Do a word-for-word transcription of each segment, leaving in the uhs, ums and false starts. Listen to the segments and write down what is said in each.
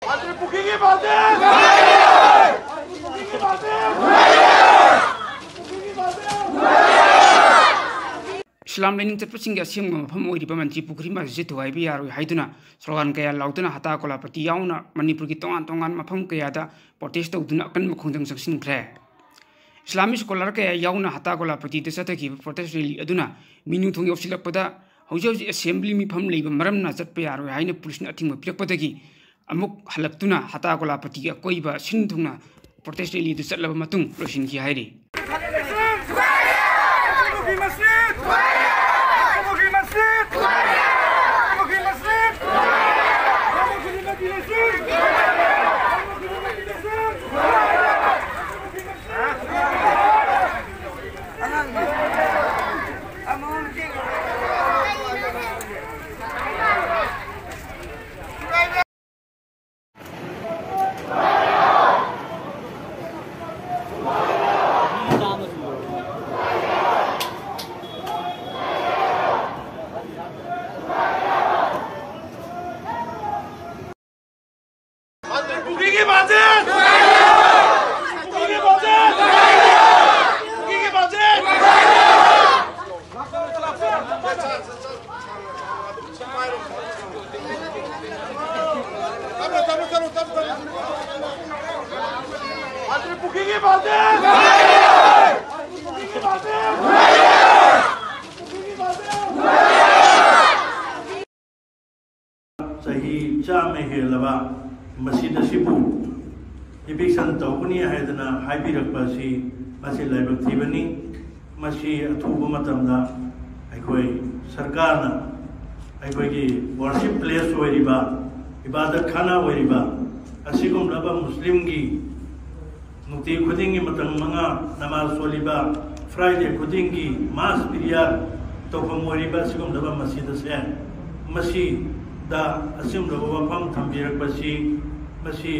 ꯏꯁꯂꯥꯝ ꯂꯥꯏꯅꯤꯡ ꯆꯠꯄꯁꯤꯡꯒꯤ ꯑꯁꯦꯡꯕ ꯃꯐꯝ ꯑꯣꯏꯔꯤꯕ ꯃꯟꯇ꯭ꯔꯤ ꯄꯨꯈ꯭ꯔꯤ ꯃꯁꯖꯤꯗ ꯊꯨꯒꯥꯏꯕ ꯌꯥꯔꯣꯏ ꯍꯥꯏꯗꯨꯅ ꯁ꯭ꯂꯣꯒꯥꯟ ꯀꯌꯥ ꯂꯥꯎꯗꯨꯅ ꯍꯇꯥ ꯀꯣꯂꯥꯄꯇꯤ ꯌꯥꯎꯅ ꯃꯅꯤꯄꯨꯔꯒꯤ ꯇꯣꯉꯥꯟ ꯇꯣꯉꯥꯟꯕ ꯃꯐꯝ ꯀꯌꯥꯗ ꯄ꯭ꯔꯣꯇꯦꯁ ꯇꯧꯗꯨꯅ ꯑꯀꯟꯕ ꯈꯣꯡꯖꯪ ꯆꯪꯁꯤꯟꯈ꯭ꯔꯦ꯫ ꯏꯁꯂꯥꯃꯤꯛ ꯁ꯭ꯀꯣꯂꯔ ꯀꯌꯥ ꯌꯥꯎꯅ ꯍꯇꯥ ꯀꯣꯂꯥꯄꯇꯤꯗ ꯆꯠꯊꯈꯤꯕ ꯄ꯭ꯔꯣꯇꯦꯁ ꯔꯦꯂꯤ ꯑꯗꯨꯅ ꯃꯤꯅꯨꯡꯊꯣꯡ ꯌꯧꯁꯤꯜꯂꯛꯄꯗ ꯍꯧꯖꯤꯛ ꯍꯧꯖꯤꯛ ꯑꯁꯦꯝꯕ꯭ꯂꯤ ꯃꯤꯐꯝ ꯂꯩꯕ ꯃꯔꯝꯅ ꯆꯠꯄ ꯌꯥꯔꯣꯏ ꯍꯥꯏꯅ ꯄꯨꯂꯤꯁꯅ ꯑꯊꯤꯡꯕ ꯄꯤꯔꯛꯄꯗꯒꯤ ꯑꯃꯨꯛ ꯍꯜꯂꯛꯇꯨꯅ ꯍꯇꯥ ꯀꯣꯂꯥꯄꯇꯤꯒꯤ ꯑꯀꯣꯏꯕ ꯁꯤꯟ ꯊꯨꯡꯅ ꯄ꯭ꯔꯣꯇꯦꯁ ꯔꯦꯂꯤꯗꯨ ꯆꯠꯂꯕ ꯃꯇꯨꯡ ꯂꯣꯏꯁꯤꯟꯈꯤ ꯍꯥꯏꯔꯤ꯫ ꯆꯍꯤ ꯆꯥꯝꯃ ꯍꯦꯜꯂꯕ ꯃꯁꯤꯗ ꯁꯤꯕꯨ ꯏꯚꯤꯛꯁꯟ ꯇꯧꯒꯅꯤ ꯍꯥꯏꯗꯅ ꯍꯥꯏꯕꯤꯔꯛꯄ ꯑꯁꯤ ꯃꯁꯤ ꯂꯥꯏꯕꯛ ꯊꯤꯕꯅꯤ꯫ ꯃꯁꯤ ꯑꯊꯨꯕ ꯃꯇꯝꯗ ꯑꯩꯈꯣꯏ ꯁꯔꯀꯥꯔꯅ ꯑꯩꯈꯣꯏꯒꯤ ꯋꯥꯔꯁꯤꯞ ꯄ꯭ꯂꯦꯁ ꯑꯣꯏꯔꯤꯕ, ꯏꯕꯥꯗꯠ ꯈꯥꯅꯥ ꯑꯣꯏꯔꯤꯕ ꯑꯁꯤꯒꯨꯝꯂꯕ ꯃꯨꯁꯂꯤꯝꯒꯤ ꯅꯨꯡꯇꯤ ꯈꯨꯗꯤꯡꯒꯤ ꯃꯇꯝ ꯃꯉꯥ ꯅꯃꯥꯖ ꯁꯣꯜꯂꯤꯕ, ꯐ꯭ꯔꯥꯏꯗꯦ ꯈꯨꯗꯤꯡꯒꯤ ꯃꯥꯁ ꯄꯤꯔꯤꯌꯥ ꯇꯧꯐꯝ ꯑꯣꯏꯔꯤꯕ ꯑꯁꯤꯒꯨꯝꯂꯕ ꯃꯁꯤꯗ ꯑꯁꯦ, ꯃꯁꯤꯗ ꯑꯁꯤꯒꯨꯝꯂꯕ ꯋꯥꯐꯝ ꯊꯝꯕꯤꯔꯛꯄꯁꯤ, ꯃꯁꯤ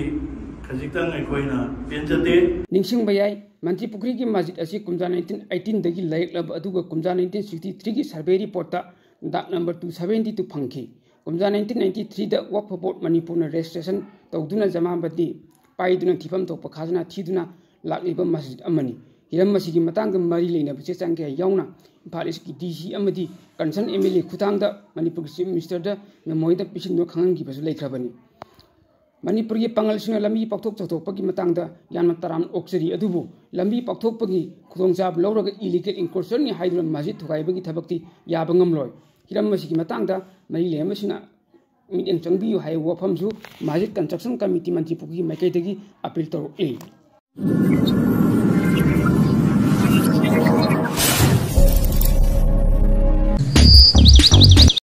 ꯈꯖꯤꯛꯇꯪ ꯑꯩꯈꯣꯏꯅ ꯄꯦꯟꯖꯗꯦ꯫ ꯅꯤꯡꯁꯤꯡꯕ ꯌꯥꯏ, ꯃꯟꯇ꯭ꯔꯤ ꯄꯨꯈ꯭ꯔꯤꯒꯤ ꯃꯁꯖꯤꯗ ꯑꯁꯤ ꯀꯨꯝꯖꯥ ꯅꯥꯏꯟꯇꯤꯟ ꯑꯩꯠꯇꯤꯟꯗꯒꯤ ꯂꯩꯔꯛꯂꯕ ꯑꯗꯨꯒ ꯀꯨꯝꯖꯥ ꯅꯥꯏꯟꯇꯤꯟ ꯁꯤꯛꯁꯇꯤ ꯊ꯭ꯔꯤꯒꯤ ꯁꯔꯚꯦ ꯔꯤꯄꯣꯔꯠꯇ ꯗꯥꯛ ꯅꯝꯕꯔ ꯇꯨ ꯁꯚꯦꯟꯇꯤ ꯇꯨ ꯐꯪꯈꯤ꯫ ꯀꯨꯝꯖꯥ ꯅꯥꯏꯟꯇꯤꯟ ꯅꯥꯏꯟꯇꯤ ꯊ꯭ꯔꯤꯗ ꯋꯛꯐ ꯕꯣꯔꯗ ꯃꯅꯤꯄꯨꯔꯅ ꯔꯦꯖꯤꯁꯇ꯭ꯔꯦꯁꯟ ꯇꯧꯗꯨꯅ ꯖꯃꯥ ꯃꯁꯖꯤꯗ ꯄꯥꯏꯗꯨꯅ ꯊꯤꯐꯝ ꯊꯣꯛꯄ ꯈꯥꯖꯅꯥ ꯊꯤꯗꯨꯅ ꯂꯥꯛꯂꯤꯕ ꯃꯁꯖꯤꯗ ꯑꯃꯅꯤ꯫ ꯍꯤꯔꯝ ꯑꯁꯤꯒꯤ ꯃꯇꯥꯡꯗ ꯃꯔꯤ ꯂꯩꯅꯕ ꯆꯦ ꯆꯥꯡ ꯀꯌꯥ ꯌꯥꯎꯅ ꯏꯝꯐꯥꯜ ꯏꯁꯀꯤ ꯗꯤ ꯁꯤ ꯑꯃꯗꯤ ꯀꯟꯁꯔꯟ ꯑꯦꯝ ꯑꯦꯜ ꯑꯦ ꯈꯨꯠꯊꯥꯡꯗ ꯃꯅꯤꯄꯨꯔꯒꯤ ꯆꯤꯐ ꯃꯤꯅꯤꯁꯇꯔꯗ ꯃꯦꯃꯣꯔꯦꯟꯗꯝ ꯄꯤꯁꯤꯟꯗꯨꯅ ꯈꯪꯍꯟꯈꯤꯕꯁꯨ ꯂꯩꯈ꯭ꯔꯕꯅꯤ꯫ ꯃꯅꯤꯄꯨꯔꯒꯤ ꯄꯥꯡꯒꯜꯁꯤꯡꯅ ꯂꯝꯕꯤ ꯄꯥꯛꯊꯣꯛ ꯆꯥꯎꯊꯣꯛꯄꯒꯤ ꯃꯇꯥꯡꯗ ꯌꯥꯝꯅ ꯇꯔꯥꯝꯅ ꯑꯣꯛꯆꯔꯤ, ꯑꯗꯨꯕꯨ ꯂꯝꯕꯤ ꯄꯥꯛꯊꯣꯛꯄꯒꯤ ꯈꯨꯗꯣꯡꯆꯥꯕ ꯂꯧꯔꯒ ꯏꯂꯤꯒꯦꯜ ꯏꯟꯀ꯭ꯔꯣꯆꯔꯅꯤ ꯍꯥꯏꯗꯨꯅ ꯃꯁꯖꯤꯗ ꯊꯨꯒꯥꯏꯕꯒꯤ ꯊꯕꯛꯇꯤ ꯌꯥꯕ ꯉꯝꯂꯣꯏ꯫ ꯍꯤꯔꯝ ꯑꯁꯤꯒꯤ ꯃꯇꯥꯡꯗ ꯃꯔꯤ ꯂꯩꯅꯕꯁꯤꯡꯅ ꯃꯤꯠꯌꯦꯡ ꯆꯪꯕꯤꯌꯨ ꯍꯥꯏꯕ ꯋꯥꯐꯝꯁꯨ ꯃꯁꯖꯤꯗ ꯀꯟꯁꯇ꯭ꯔꯛꯁꯟ ꯀꯃꯤꯇꯤ ꯃꯟꯇ꯭ꯔꯤ ꯄꯨꯈ꯭ꯔꯤ ꯃꯥꯏꯀꯩꯗꯒꯤ ꯑꯄꯤꯜ ꯇꯧꯔꯛꯂꯤ꯫